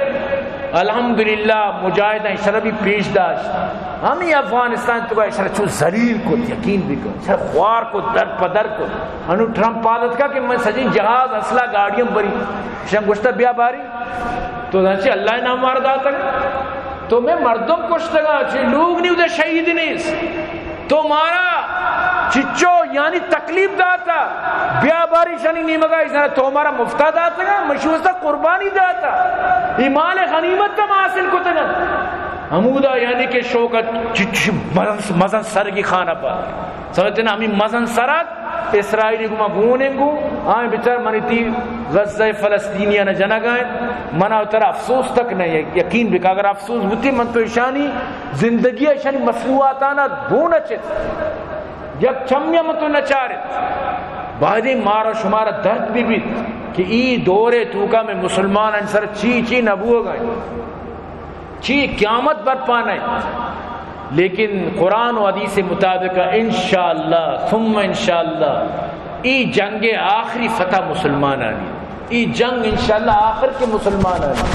الحمدللہ مجاہدین شر بی پیش داشت، ہمیں افغانستان تو کا شر چو ذلیل کو، یقین بھی کو، شر خوار کو، در پدر کو۔ انو ٹرمپ عادت کا کہ میں سجی جہاز، اسلحہ، گاڑیاں بری، شن گوشتا بیا باری، تو زانچی اللہ نام مار داتگ۔ تو میں مردم کشتگا، چی لوگ نہیں ادھر شہید نہیں۔ تو مارا چچو یعنی تکلیف داتا، بیا باری شانی نیمگا، ایزانا تو مارا مفتا داتگا، مشی واسطہ قربانی داتا، ای مال غنیمت ہم حاصل کتگا۔ ہمودا یعنی کہ شوکت چچ مزن، مزن سرگی خانہ پا۔ سمجھتے نا، ہمیں مزن سرات اسرائیلی گما گونیں گو، آئیں بچار منی تی غزہ فلسطینیان جنگائیں، منا ترا افسوس تک نہیں ہے۔ یقین بکا اگر افسوس بوتی من تو اشانی زندگی اشانی مصنوعاتانا گون چت۔ یک چمیا من تو نچارت۔ بایدیں مارا شمارا درد بہ بیت کہ ای دورے توکا میں مسلمان انسر چی چی نبوگا انت، چی قیامت برپا نہ انت۔ لیکن قرآن و حدیث مطابق انشاءاللہ ثم انشاءاللہ ای جنگ آخری فتح مسلمانانی، ای جنگ انشاءاللہ آخر کے مسلمانانی۔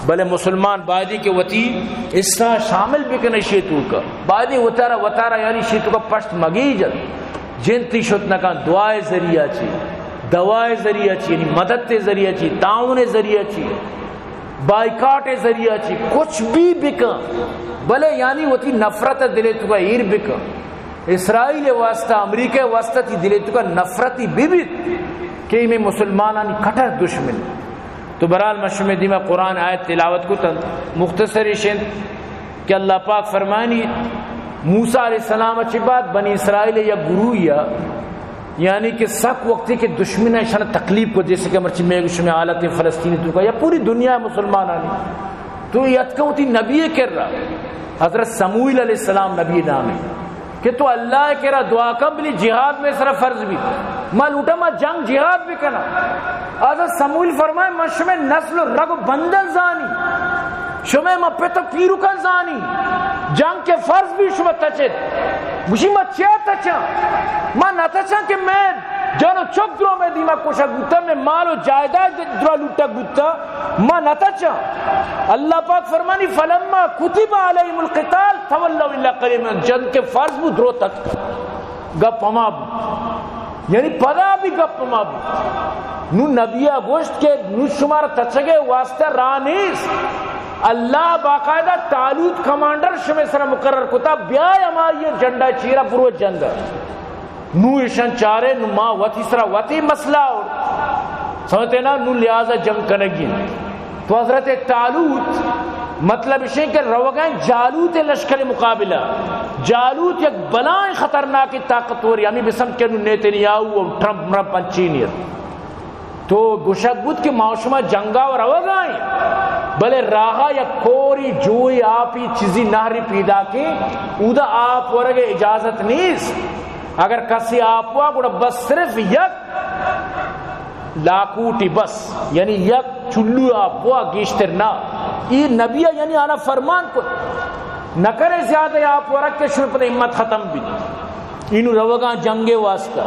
بلے مسلمان بایدی کہ وتی حصہ شامل بکن اشی توکا، بایدی وتارا، وتارا یعنی اشی توکا پشت مگیجت۔ جن تی شت نکن، دعائے ذریعہ چی، دوائے ذریعہ چی، یعنی مدد تے ذریعہ چی، تعاون ذریعہ چی، بائیکاٹ ذریعہ چی، کچھ بھی بکن، بلے یعنی وتی نفرت دلے توکا ایر بکن۔ اسرائیل واسطہ، امریکہ واسطہ تی دلے توکا نفرتی ببیت کہ ای میں مسلمانانی کٹر دشمن۔ تو برحال من شمے دیما قرآن آیت تلاوت کتن، مختصر ایش انت کہ اللہ پاک فرمانی، موسیٰ علیہ السلام چی بعد بنی اسرائیل یک گروہی، یعنی کہ سک وقتی کہ دشمن ایشان تکلیف کو، جیسے کہ مرچی میں شمے حالت فلسطینی توکا یا پوری دنیا مسلمانانی، تو یتکا وتی نبی کرا، حضرت سموئیل علیہ السلام نبی نام ہے، کہ تو اللہ کرا دعا کن بلی جہاد میں سرا فرض بی۔ ما لوٹا ما جنگ جہاد بکنا۔ حضرت سموئیل فرمائے، من شمے نسل و رگ و بندن زانی، شمے ما پت و پیرکن زانی، جنگ کے فرض بی شما تچت۔ گوشی، ما چیا تچاں؟ ما نہ تچاں کہ میں جن و چک درو میں دیما کشگ بوتا، میں مال و جائیداد درو لوٹگ بوتا۔ ما نہ تچاں۔ اللہ پاک فرمانی، فلما کتب علیہم القتال تولوا الا قلیلا منهم، جنگ کے فرض بو درو تچ کر۔ گپ ہما بو۔ یعنی پدا بھی گپ ہما بو۔ نو نبی ء گوشت کہ نو شمار تچگے واسطہ راہ نیست۔ اللہ باقاعدہ طالوت کمانڈر شمے سر مقرر کتا، بیا ہمائی جنڈا چیرا برو جنگ۔ نو ایشان چارے، نو ما وتی سرا وتی مسئلہ اور سمجھتے نا، نو لہذا جنگ کنگی۔ تو حضرت طالوت مطلب اشیں کہ روگائیں جالوت لشکر مقابلہ۔ جالوت یک بلائیں خطرناک طاقتور، ہمیں بسم کہ نو نیتنیاہو اور ٹرمپ مرمپ انچینی۔ تو گوشگ بوت کہ ما شما جنگا و روگائیں، بلے راہا یک کوری جوئی آپی چیزی نہری پیدا کہ اودا آپ ورگ اجازت نیست۔ اگر کسی آپ وا گڑا بس صرف یک لاکوٹی بس، یعنی یک چلو آپ وا، گیشتر نہ۔ ای نبی یعنی آنا فرمان کو نہ کرے زیادہ آپ ورگ کہ شما پدا ہمت ختم بی۔ اینو روگاں جنگ واسطہ۔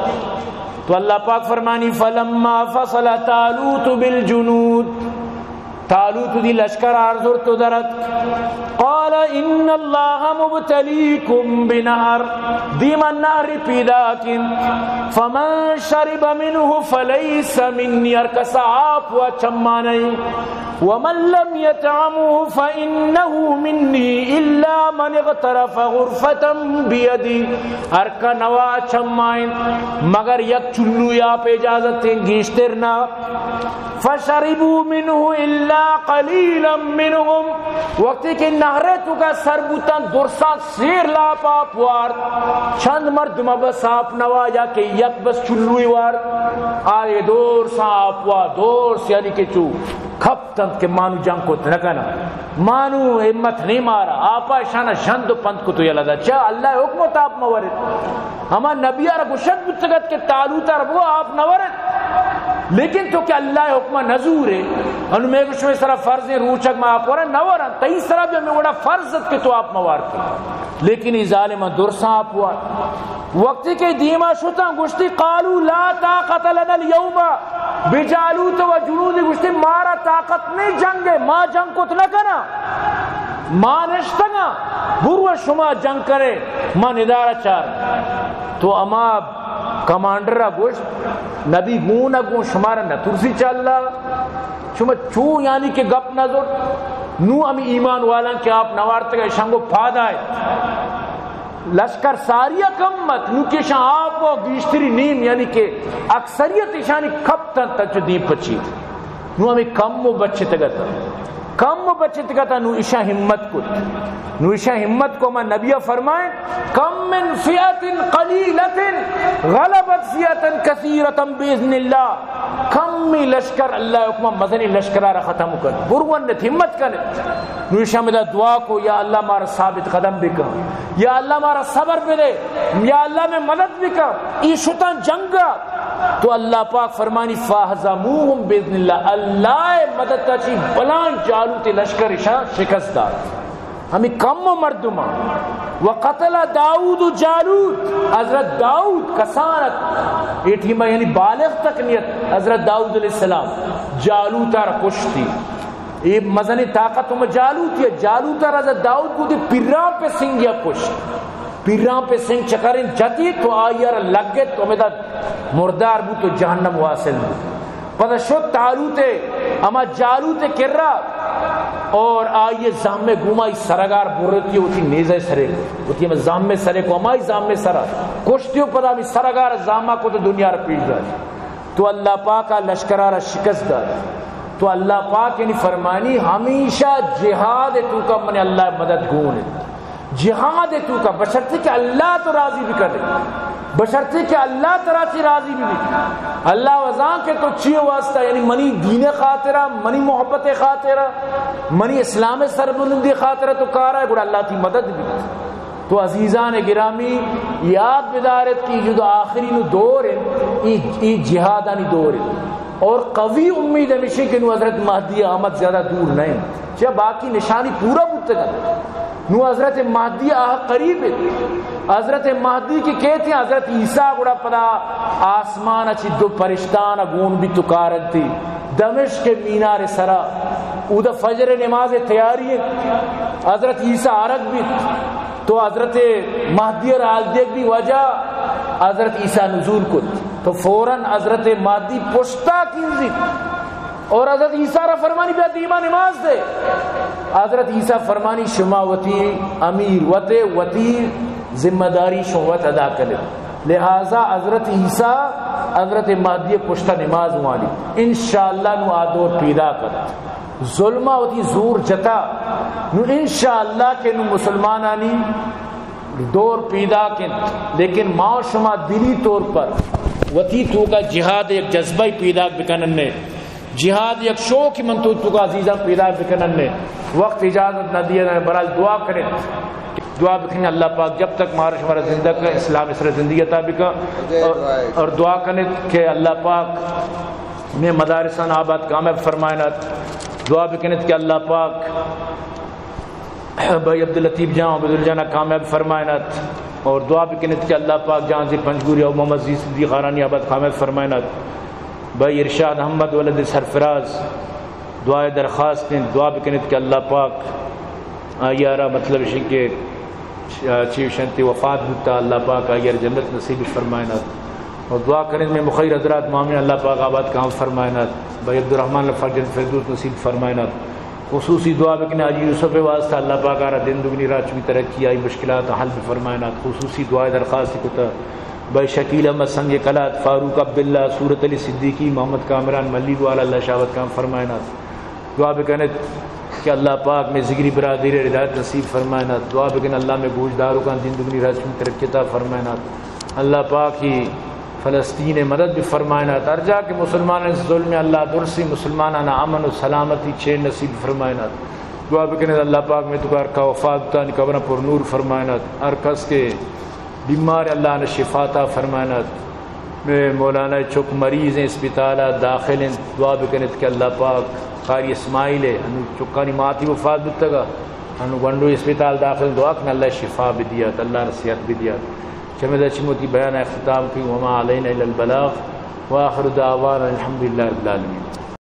تو اللہ پاک فرمانی، فلما فصل طالوت بالجنود، طالوت دی لشکر آرزور تو درت۔ قال ان اللہ مبتلیکم بنہر، دیما نہری پیدا کن، فمن شرب منه فلیس منی، ہر کسا آپ وا چمانے، ومن لم يطعمه فإنه مني إلا من اغترف غرفة بيده۔ ہر کا نوا چمائن مگر یک چلو یا پہ اجازت ہیں، گیشتر نہ۔ فشربوا منه إلا قليلا منهم۔ وقتی کہ نہرے تو کا سر بوتان درسان سیر لاپ آپ وارت، چند مردم بس آپ نوا یا کہ یک بس چلوی وارت، آئے درسان آپ وا، درس یعنی کہ چو کھپ تنت کہ مانو جنگ کت نہ کناں، مانو ہمت نہیں مارا، آپا اشانا ژند و پنت کت و یلہ دا۔ چہ اللہ حکم و تاپ مہ ورت۔ ہما نبی آرا گوشگ بوتگت کہ طالوت آرا بگو آپ نہ ورت، لیکن تو کہ اللہ حکم نہ زورے، انو میں گوش میں سرا فرض روچگ ما آپ ورا نہ ورا، تئی سرا بھی ہمیں وڑا فرض ات کہ تو آپ مہ وارتے، لیکن ای ظالم درساں آپ وار۔ وقتی کہ دیما شتاں گوشتی، قالوا لا طاقت لنا اليوم بجالوت و جنود، گوشتی، مارا طاقت نہیں جنگ ہے، ما جنگ کت نہ کنا، ما نشتگا، برو شما جنگ کرے، ما ندارہ چار۔ تو اما کمانڈر گوشت، نبی گون گون شمارا نہ ترسی چہ اللہ، شما چو یعنی کہ گپ نہ زور، نو ہم ایمان والاں کہ آپ نوارتگا شنگو پادائے۔ لشکر ساری ءَ کم ات، نوں کہ اشاں آپ ءَ گیشتری نیم، یعنی کہ اکثریت اشانی کپت انت، چو دیم پچی۔ نوں ہمے کم و بچتگ ات۔ کم و بچتگ ات، نوں اشاں ہمت کت۔ نوں اشاں ہمت کو، ہما نبی ءَ فرمائیں، کم من فئة قلیلة غلبت فئة کثیرة بإذن اللہ۔ کمی لشکر اللہ ءِ حکم ءَ مزنیں لشکر ءَ را ختم کن۔ برونت، ہمت کن۔ نوں اشاں ہمدا دعا کو، یا اللہ مارا ثابت قدم بکن، یا اللہ مارا صبر بدے، یا اللہ مئے مدد بکن۔ اے شتاں جنگ ءَ، تو اللہ پاک فرمانی، فہزموہم بإذن اللہ، اللہ ءِ مدد ءَ چہ بلاہیں جالوت ءِ لشکر اشاں شکست دات۔ ہمے کم و مردماں۔ وقتل داؤد جالوت، حضرت داؤد کسان ات، اے ٹیم ءَ یعنی بالغ تک نیت، حضرت داؤد علیہ السلام جالوت ءَ را کشتی۔ اے مزنیں طاقت ہم جالوت ءِ، جالوت ءَ را حضرت داؤد گوں وتی پیرامپیں سنگ ءَ کشت۔ پیرامپیں سنگ چکریں جتی تو آئی ءَ را لگت، تو ہمدا مردار بوت، تو جہنم واصل بوت۔ پدا شت طالوت ءِ، ہما جالوت ءِ کرا، اور آئی ءِ زہم ءِ گوما آئی سرگار برتی، وتی نیزہ ءِ سرے، وتی ہمے زہم ءِ سرے کو، ہمائی زہم ءِ سرا کشتی و پدا ہمے سرگار زہما کو تو دنیا را پیش داشت۔ تو اللہ پاک ءَ لشکر ءَ را شکست دات۔ تو اللہ پاک یعنی فرمانی، ہمیشہ جہاد ءِ توکا من اللہ ءِ مدد گون انت۔ جہاد ءِ توکا، بشرطے کہ اللہ تو راضی بکنے، بشرطے کہ اللہ ترا چی راضی بی۔ اللہ وزان کہ تو چی واسطہ، یعنی منی دین ءِ خاطرا، منی محبت ءِ خاطرا، منی اسلام ءِ سربلندی ءِ خاطرا تو کارا، گڑا اللہ تئی مدد بی۔ تو عزیزان گرامی، یاد بدارت کہ اے جد آخری نوں دور انت، اے، اے جہادانی دور انت۔ اور قوی امید ہمیش انت کہ نوں حضرت مہدی آمد زیادہ دور نہ انت، چیا باقی نشانی پورا بوتگ انت۔ نوں حضرت مہدی آہ قریب انت۔ حضرت مہدی کہ کیت انت، حضرت عیسیٰ گڑا پدا آسمان ءَ چہ دو پرشتان ءَ گون بیت و کارنتی دمشق ءِ مینار ءِ سرا، اودا فجر ءِ نماز ءِ تیاری انت۔ حضرت عیسیٰ آرگ بیت۔ تو حضرت مہدی ءَ را حال دیگ بی، واجہ، حضرت عیسیٰ نزول کت۔ تو فوراً حضرت مہدی پشتا کنزیت اور حضرت عیسیٰ را فرمانی، بیا دیما نماز دے۔ حضرت عیسیٰ فرمانی، شما وتی امیر وتے، وتی ذمہ داری شما وت ادا کنت۔ لہذا حضرت عیسیٰ حضرت مہدی پشتا نماز وانی۔ انشاءاللہ نوں آ دور پیداک انت۔ ظلم ءَ وتی زور جتا، نوں انشاءاللہ کہ نوں مسلمانانی دور پیداک انت، لیکن ما و شما دلی طور پر وتی توکا جہاد ءِ یک جذبہ پیداک بکنن نے، جہاد ءِ یک شوق من تو توکا عزیزاں پیداک بکنن نے۔ وقت اجازت نہ دیے، برحال دعا کریں، دعا بکنیں اللہ پاک جب تک مارا شمارا زندہ کا، اسلام ءِ سرا زندگی عطا بکا، اور، اور دعا کنیں کہ اللہ پاک مئے مدارسان آباد کامیاب فرمائینات۔ دعا بکنت کہ اللہ پاک بھائی عبداللطیف جان، عبدالجان کامیاب فرمائینات، اور دعا بکنت کہ اللہ پاک جان زی پنجگوری او محمد زی صدیق خارانی آباد کامیاب فرمائینات۔ بھائی ارشاد احمد ولد سرفراز، دعائے درخواست انت، دعا بکنت کہ اللہ پاک آئی ءَ را، مطلب اش کہ چی شنتی وفات بوتا، اللہ پاک آئی ءَ را جنت نصیب فرمائینات۔ اور دعا کنیں مئے مخیر حضرات مامین اللہ پاک آباد کام فرمائینات، بھائی عبدالرحمن لفا جنت فردوس نصیب فرمائینات۔ خصوصی دعا بکنیں حاجی یوسف ءِ واسطہ، اللہ پاک آرا دین دگنی راہ چمی ترقی آئی مشکلات حل بفرمائینات۔ خصوصی دعائے درخواست کتا بھائی شکیل احمد سنگ کلات، فاروق عبداللہ، صورت علی صدیقی، محمد کامران ملیگ والا، اللہ شہوت کام فرمائینات۔ دعا بکنت کہ اللہ پاک مئے ذگری برادری ءَ ہدایت نصیب فرمائینات۔ دعا بکن اللہ مئے گوشداروکاں دین دگنی راہ چمی ترقی عطا فرمائینات۔ اللہ پاک ہی فلسطین ءِ مدد بفرمائینات۔ ہر جا کہ مسلمان ظلم، اللہ درسی مسلماناں امن و سلامتی چین نصیب فرمائینات۔ دعا بکنت اللہ پاک مئے توکا ہر کا وفات بوتانی قبراں پر نور فرمائینات۔ ہر کس کہ بیمار، اللہ نے شفا عطا فرمائینات۔ مئے مولانا چک مریض ہیں، اسپتال ءَ داخل ہیں، دعا بکنت کہ اللہ پاک قاری اسماعیل ءِ انو چکانی ماتی وفات بوتگا، انو گونڈو اسپتال داخل، دعا کن اللہ شفا بدیات، اللہ نے صحت بدیات۔ چمدا چموتی بیان اختتام کی، وما علینا الا البلاغ، وآخر دعوانا الحمدللہ رب العالمین۔